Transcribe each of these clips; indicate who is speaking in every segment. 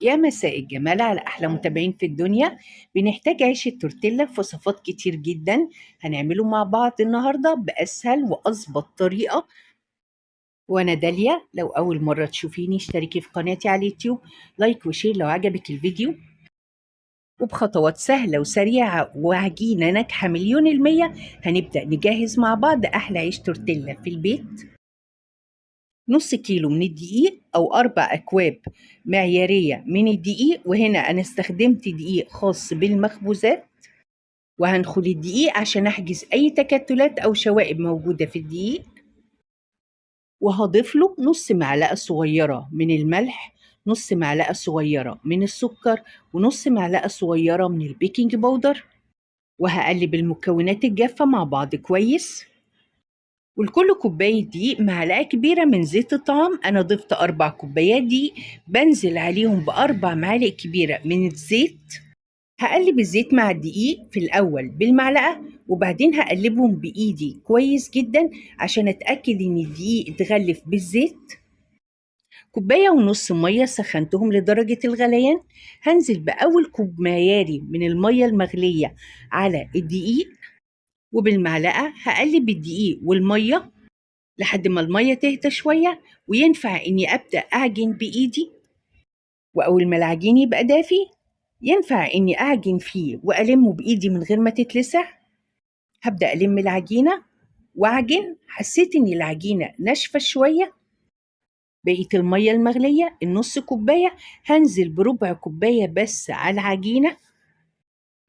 Speaker 1: يا مساء الجمال على أحلى متابعين في الدنيا. بنحتاج عيش التورتيلا في وصفات كتير جدا، هنعمله مع بعض النهاردة بأسهل وأظبط طريقة. وأنا داليا، لو أول مرة تشوفيني اشتركي في قناتي على اليوتيوب، like و share لو عجبك الفيديو. وبخطوات سهلة وسريعة وعجينة ناجحة 1,000,000% هنبدأ نجهز مع بعض أحلى عيش تورتيلا في البيت. نص كيلو من الدقيق أو 4 أكواب معيارية من الدقيق، وهنا أنا استخدمت دقيق خاص بالمخبوزات. وهنخل الدقيق عشان أحجز أي تكتلات أو شوائب موجودة في الدقيق. وهضيف له نص معلقة صغيرة من الملح، نص معلقة صغيرة من السكر، ونص معلقة صغيرة من البيكنج باودر. وهقلب المكونات الجافة مع بعض كويس. ولكل كوباية دقيق معلقة كبيرة من زيت الطعام. أنا ضفت 4 كوبايات دقيق، بنزل عليهم ب4 معالق كبيرة من الزيت. هقلب الزيت مع الدقيق في الأول بالمعلقة، وبعدين هقلبهم بإيدي كويس جدا عشان أتأكد إن الدقيق اتغلف بالزيت. كوباية ونص مية سخنتهم لدرجة الغليان. هنزل بأول كوب معياري من المية المغلية على الدقيق، وبالمعلقة هقلب الدقيق والمية لحد ما المية تهدى شوية، وينفع إني أبدأ أعجن بإيدي. وأول ما العجين يبقى دافي ينفع إني أعجن فيه وألمه بإيدي من غير ما تتلسع. هبدأ ألم العجينة وأعجن. حسيت إن العجينة ناشفة شوية، بقية المية المغلية النص كوباية هنزل بربع كوباية بس على العجينة.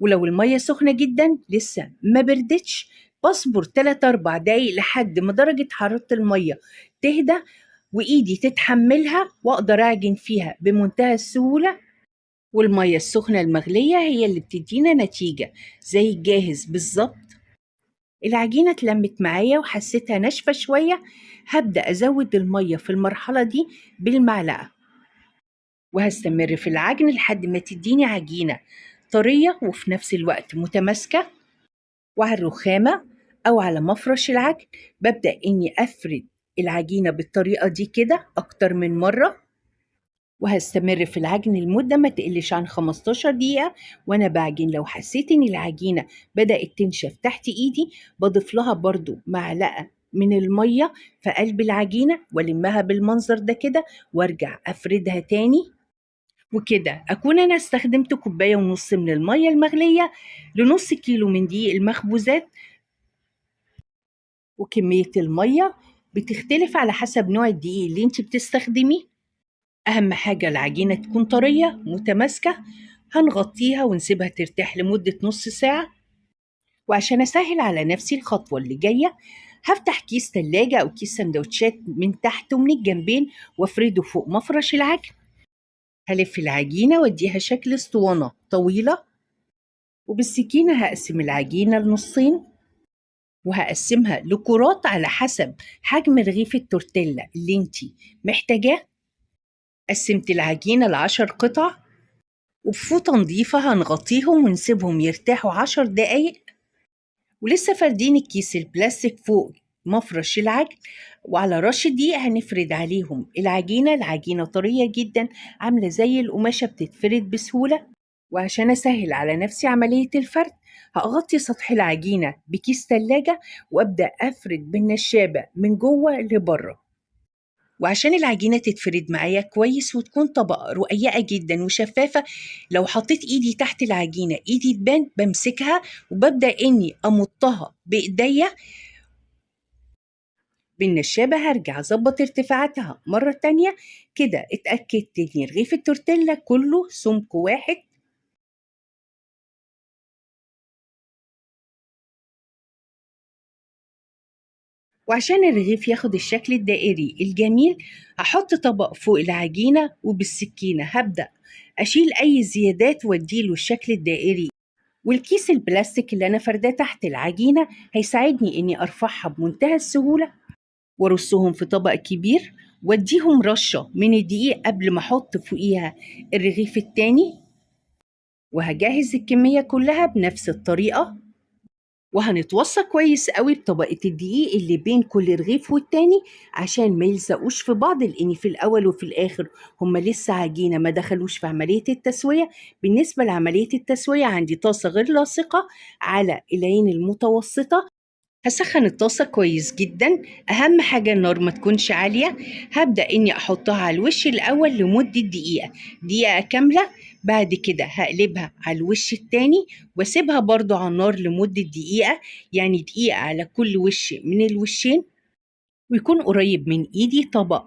Speaker 1: ولو المية سخنة جدا لسه ما بردتش بصبر 3-4 دقايق لحد ما درجة حرارة المية تهدى وإيدي تتحملها وأقدر أعجن فيها بمنتهى السهولة. والمية السخنة المغلية هي اللي بتدينا نتيجة زي الجاهز بالظبط. العجينة اتلمت معايا وحسيتها ناشفة شوية، هبدأ أزود المية في المرحلة دي بالمعلقة، وهستمر في العجن لحد ما تديني عجينة طرية وفي نفس الوقت متماسكة. وعلى الرخامة أو على مفرش العجن ببدأ إني أفرد العجينة بالطريقة دي كده أكتر من مرة، وهستمر في العجن لمدة ما تقلش عن 15 دقيقة وأنا بعجن. لو حسيت إن العجينة بدأت تنشف تحت إيدي بضيف لها برضو معلقة من المية في قلب العجينة والمها بالمنظر ده كده وارجع أفردها تاني. وكده أكون أنا استخدمت كوباية ونص من المية المغلية لنص كيلو من دقيق المخبوزات. وكمية المية بتختلف على حسب نوع الدقيق اللي انت بتستخدميه. أهم حاجة العجينة تكون طرية متماسكة. هنغطيها ونسيبها ترتاح لمدة نص ساعة. وعشان أسهل على نفسي الخطوة اللي جاية هفتح كيس تلاجة أو كيس سندوتشات من تحت ومن الجنبين وافرده فوق مفرش العجن. هلف العجينة واديها شكل اسطوانة طويلة، وبالسكينة هقسم العجينة لنصين، وهقسمها لكرات على حسب حجم رغيف التورتيلا اللي انتي محتاجاه. قسمت العجينة ل10 قطع، وبفوطة نظيفة هنغطيهم ونسيبهم يرتاحوا 10 دقايق. ولسه فاردين الكيس البلاستيك فوق مفرش العجن، وعلى رش دقيق هنفرد عليهم العجينة. العجينة طرية جدا عاملة زي القماشة بتتفرد بسهولة. وعشان أسهل على نفسي عملية الفرد هغطي سطح العجينة بكيس تلاجة وأبدأ أفرد بالنشابة من جوه لبره. وعشان العجينة تتفرد معايا كويس وتكون طبقة رقيقة جدا وشفافة، لو حطيت ايدي تحت العجينة ايدي تبان، بمسكها وببدأ اني امطها بايديا بالنشابة. هرجع اظبط ارتفاعاتها مرة تانية. كده اتأكدت ان رغيف التورتيلا كله سمك واحد. وعشان الرغيف ياخد الشكل الدائري الجميل هحط طبق فوق العجينة، وبالسكينة هبدأ أشيل أي زيادات وأديله الشكل الدائري. والكيس البلاستيك اللي أنا فرداه تحت العجينة هيساعدني إني أرفعها بمنتهى السهولة. وارصهم في طبق كبير واديهم رشة من الدقيق قبل ما أحط فوقيها الرغيف التاني. وهجهز الكمية كلها بنفس الطريقة. وهنتوصى كويس قوي بطبقة الدقيق اللي بين كل رغيف والتاني عشان ما يلزقوش في بعض، لان في الاول وفي الاخر هما لسه عجينة ما دخلوش في عملية التسوية. بالنسبة لعملية التسوية عندي طاسة غير لاصقة على العين المتوسطة، هسخن الطاسة كويس جدا، أهم حاجة النار ما تكونش عالية. هبدأ إني أحطها على الوش الأول لمدة دقيقة، دقيقة كاملة، بعد كده هقلبها على الوش التاني واسيبها برضو على النار لمدة دقيقة، يعني دقيقة على كل وش من الوشين. ويكون قريب من إيدي طبق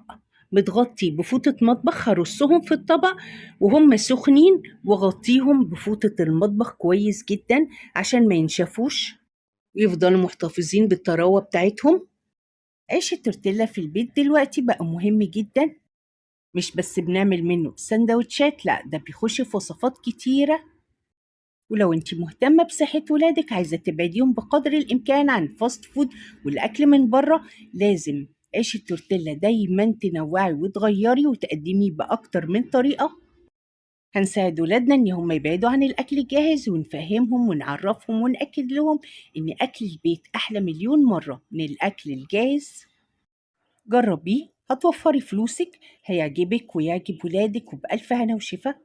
Speaker 1: متغطي بفوطة مطبخ، هرصهم في الطبق وهم سخنين وغطيهم بفوطة المطبخ كويس جدا عشان ما ينشفوش ويفضلوا محتفظين بالطراوة بتاعتهم. عيش التورتيلا في البيت دلوقتي بقى مهم جدا، مش بس بنعمل منه سندوتشات، لا ده بيخش في وصفات كتيرة. ولو انت مهتمة بصحة ولادك عايزة تبعديهم بقدر الإمكان عن ال fast food والأكل من بره، لازم عيش التورتيلا دايما تنوعي وتغيري وتقدميه بأكتر من طريقة. هنساعد ولادنا إن هم يبعدوا عن الأكل الجاهز، ونفهمهم ونعرفهم ونأكد لهم إن أكل البيت أحلى مليون مرة من الأكل الجاهز. جربيه، هتوفري فلوسك، هيعجبك ويعجب ولادك، وبألف هنا وشفا.